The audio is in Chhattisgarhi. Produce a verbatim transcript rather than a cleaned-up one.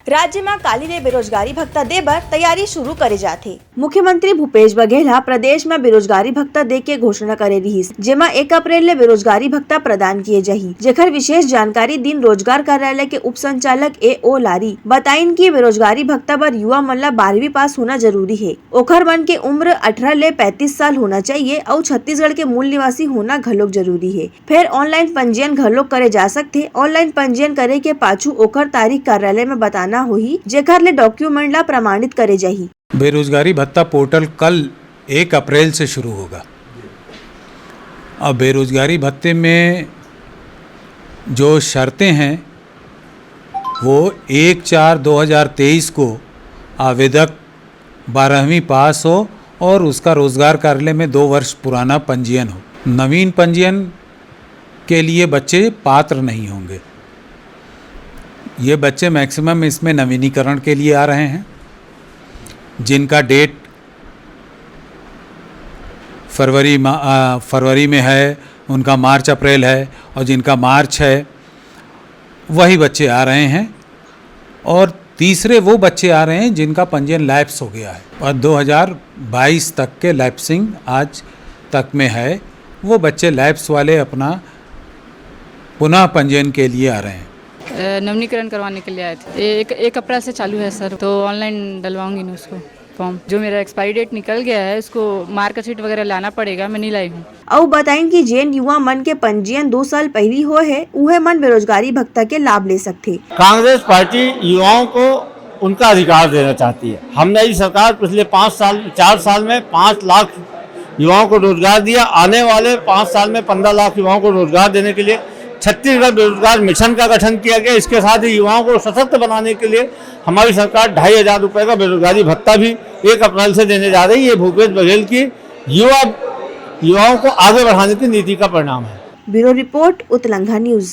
राज्य म काली ले बेरोजगारी भत्ता दे बर तैयारी शुरू करे जात हे। मुख्यमंत्री भूपेश बघेल ह प्रदेश म बेरोजगारी भत्ता दे के घोषणा करे रिहिस, जेमा एक अप्रैल ले बेरोजगारी भत्ता प्रदान किए जाही, जेकर विशेष जानकारी दीन रोजगार कार्यालय के उप संचालक ए ओ लारी। बताइन कि बेरोजगारी भत्ता बर युवा मन ला बारहवीं पास होना जरूरी हे। ओखर मन के उम्र अठारह ले पैंतीस साल होना चाहिए अउ छत्तीसगढ़ के मूल निवासी होना घलोक जरूरी हे। फेर ऑनलाइन पंजीयन घलोक करे जा सकथे। ऑनलाइन पंजीयन करे के पाछू ओखर तारीख कार्यालय में बताना होही, जेखर ले डॉक्यूमेंट ला प्रमाणित करे जाही। बेरोजगारी भत्ता पोर्टल कल एक अप्रैल से शुरू होगा। अब बेरोजगारी भत्ते में जो शर्तें हैं, वो एक चार दो हज़ार तेईस को आवेदक बारहवीं पास हो और उसका रोजगार कार्यालय में दो वर्ष पुराना पंजीयन हो। नवीन पंजीयन के लिए बच्चे पात्र नहीं होंगे। ये बच्चे मैक्सिमम इसमें नवीनीकरण के लिए आ रहे हैं, जिनका डेट फरवरी मा-, अ, फरवरी में है, उनका मार्च अप्रैल है, और जिनका मार्च है, वही बच्चे आ रहे हैं। और तीसरे वो बच्चे आ रहे हैं जिनका पंजीयन लैप्स हो गया है और दो हज़ार बाईस तक के लैप्सिंग आज तक में है। वो बच्चे लैप्स वाले अपना पुनः पंजीयन के लिए आ रहे हैं। अ, नवीनीकरण करवाने के लिए आए थे। ये एक, एक अप्रैल से चालू है सर, तो ऑनलाइन डलवाऊंगी ना उसको फॉर्म। जो मेरा एक्सपायरी डेट निकल गया है, उसको मार्कशीट वगैरह लाना पड़ेगा, मैं नहीं लाई हूँ। अउ बताइन कि जेन युवा मन के पंजीयन दो साल पहिली होए हे, उहे मन बेरोजगारी भत्ता के लाभ ले सकथे। कांग्रेस पार्टी युवाओं को उनका अधिकार देना चाहती है। हमने, ये सरकार पिछले पाँच साल, चार साल में पाँच लाख युवाओं को रोजगार दिया। आने वाले पाँच साल में पन्द्रह लाख युवाओं को रोजगार देने के लिए छत्तीसगढ़ बेरोजगार मिशन का गठन किया गया। इसके साथ ही युवाओं को सशक्त बनाने के लिए हमारी सरकार ढाई हज़ार रुपये का बेरोजगारी भत्ता भी एक अप्रैल से देने जा रही है। ये भूपेश बघेल की युवा, युवाओं को आगे बढ़ाने की नीति का परिणाम है। ब्यूरो रिपोर्ट, उतलंघा न्यूज।